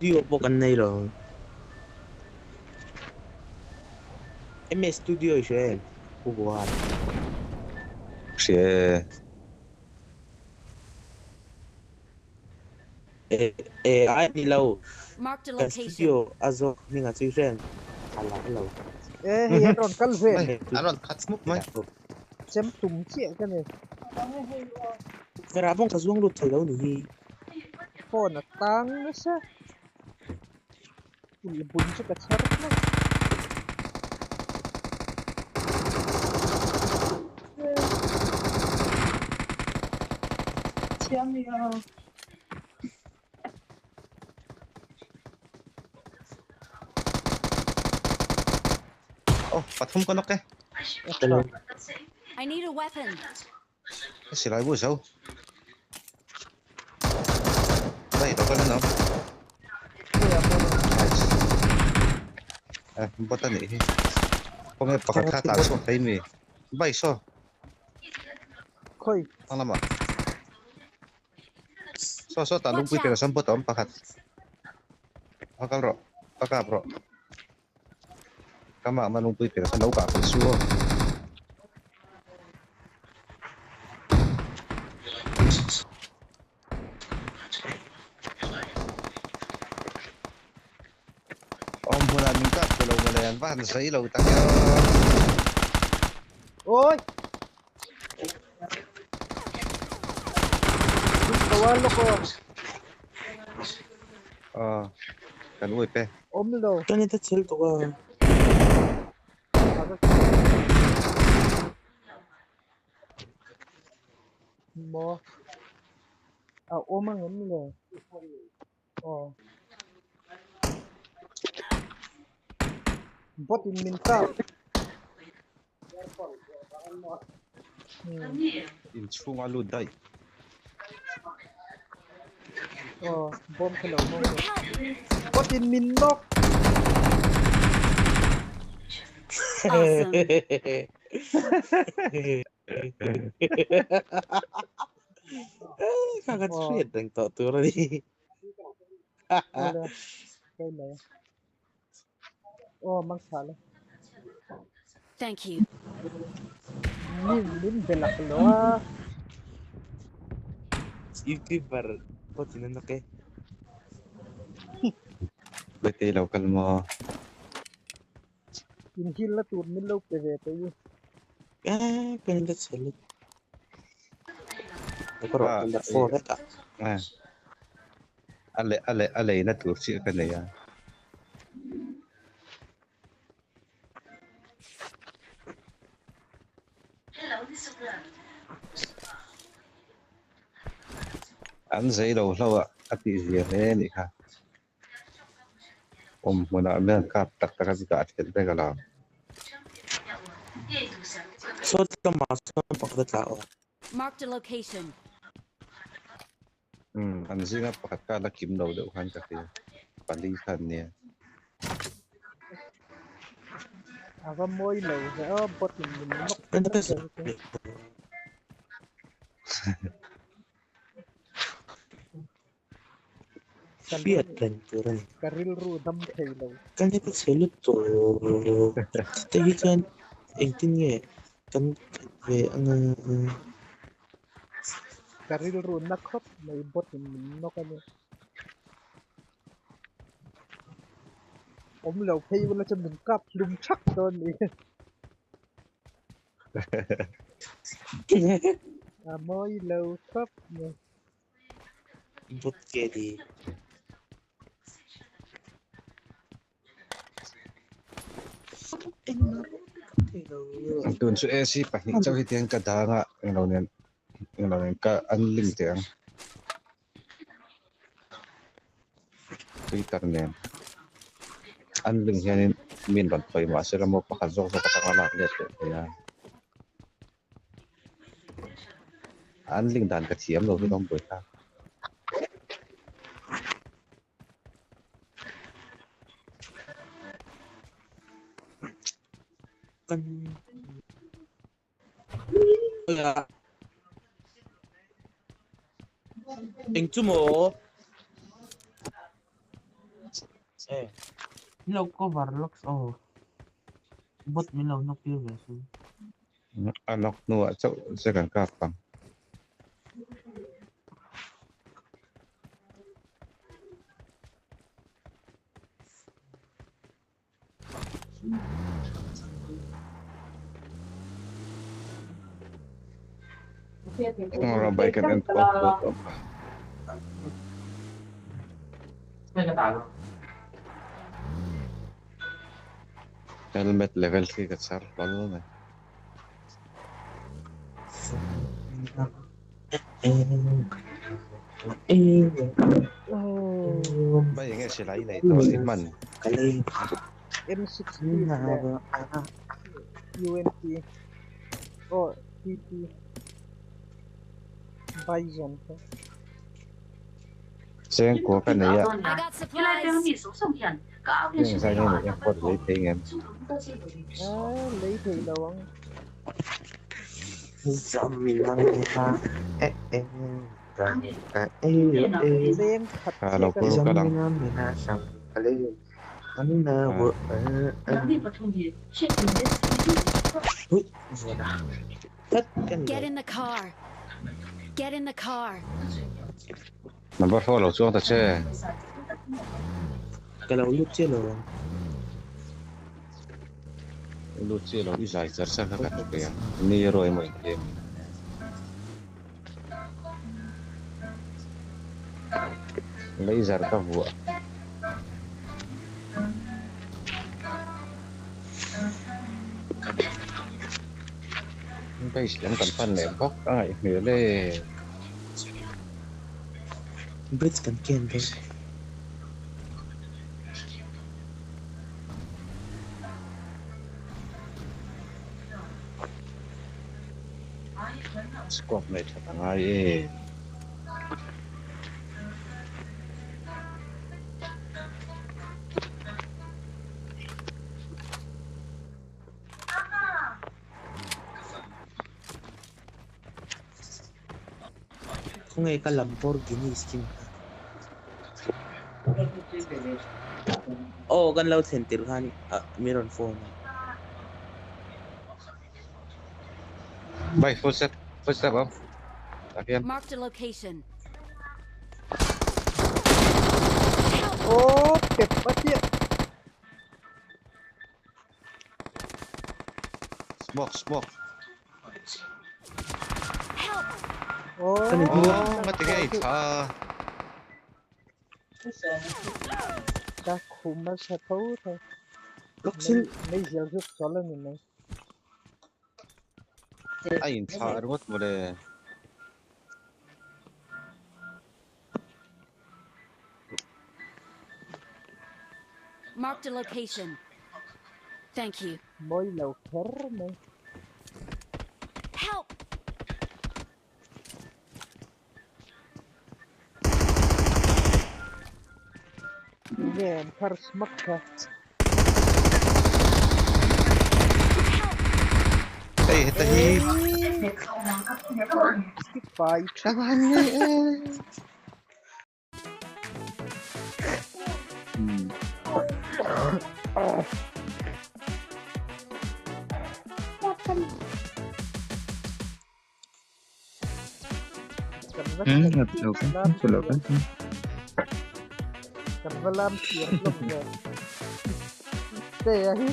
Studio pawh kan nei lo. MS Studio i hria em? Pu Buan. Hria e. E e ai ni lo. Marked a Kan location. studio a zawk hming ah chu i hria em? A la lo. E hei an rawn kal ve. Mai an rawn khat hmuk mai. Chem tum chiah ka ni. Verah pawh ka zuang lut thei lo ni hi. Phone a tang nasa. Ui bun chu ka chher hlauh. Oh, pathum ka nawk e. Hello. I need a weapon. Ka silai bu zo. Vai lo kan awm. Nice. Eh, bot a nih hi. Khawnge pakhat kha tlan chhuak thei mi. Vai saw. Khawi. Hmang lamah. Saw saw tah lungpui pian a sawn bot a awm pakhat. Va kal rawh. Va kap rawh. Ka mah ma lungpui pian a sawn lo kah fel su aw. Awm hmunah min kap pe lo mawle an va han zai lo tak e aw. Oi! Tawal lawk aw. Aw, kan ui pe. Awm lo. Kan in ta chhel tuk a. Maw? A awm ang em le? Aw. Bot in min kap. Inchhunga lut daih. Aw, bawm kha lo hmang rawh. Bot in min nawk. Awesome. Kha ka hriat reng tawh tur a ni. Awle, kai mai. Aw, mang tha le. Thank you. Min min belak lo a. YouTuber pawh tin an awk e. Bete lo kal maw? In heal na tur min lo pe ve teh i. Eh, kan la chhe lut. Ka rawh kan la four vek a. Eh. A le a le a leina tur chiah ka nei a. An zei lo hlauh a, a tih zia hle a nih kha. Awm hmunah mian kap tak tak a zikah a thelh vek a lo. Sawt lamah sawn pakhat a tla aw. Marked a location. Umm an zinga pakhat kha la kim lo deuh khan ka hria pali kha an nia. A va mawi lo ve aw bot in min nawk nasa lutuk. Hriat reng tur a ni. Ka rilru dam thei lo. Ka net a chhe lutuk te hi chuan engtin nge kan that ve anga. Ka rilru na khawp mai bot in min nawk a ni. Awm lo phei ula chuan min kap hlum thak dawn ni. A mawi lo khawp mai. Bot ke di. Tun chu AC pahnih chauh hi tiang ka dang a englo nen englo nen ka an link teh ang twitter nen an link hianin min rawn pawimawh mahse emaw pakhat zawk zawk atanga lak let leh thei a. An link dan ka thiam lo hi ka awm buai ta. Kan Eng chu maw? Eh, min lo cover lawk aw. Bot min lo knock tir ve su. A knock hnuah chauh che kan kap ang. Bike kan en off road awm. Helmet level khi ka char hlawl mai. Mai enge silai nei tawh i hman. M16 leh UMP oh TP Bison te. Chengkua ka nei a. I got supplies. Heng zai hian eng pawh lei thei ngem. Ah lei thei lo ang. Leng khat Ah lo chiah ka kal nei. kal ang. Get in the car. Get in the car. Number 4 lo chuang ta che. Ka lo lut chiah lo ang. Lut chiah lo i zai char char kha ka hria. Ni erawh emaw inti em? Laser ka vuah. Base lam kan pan leh bawk a ngaih hmel e. Bridge kan ken dawn. Scope nei that a ngai e. Khawnge ka Lamborghini skin kha. Aw kan lo thlen tirh khan min rawn phone a. Bye full step full step awm tah hian. Marked a location. Aw pep a chiah. Smoke smoke. Help! Aw Aw nga ti nge i tha. Ka khum a sa tho tho. Meizial zuk chawl a ni mai. A inthlah ringawt mawle. Marked a location. Thank you. Mawi lo kher mai. Help! Nge an phar smak kha. Hei heta hi. Pai Ka van nge e. Kan va lam thiam hlawm ve. Te a hi.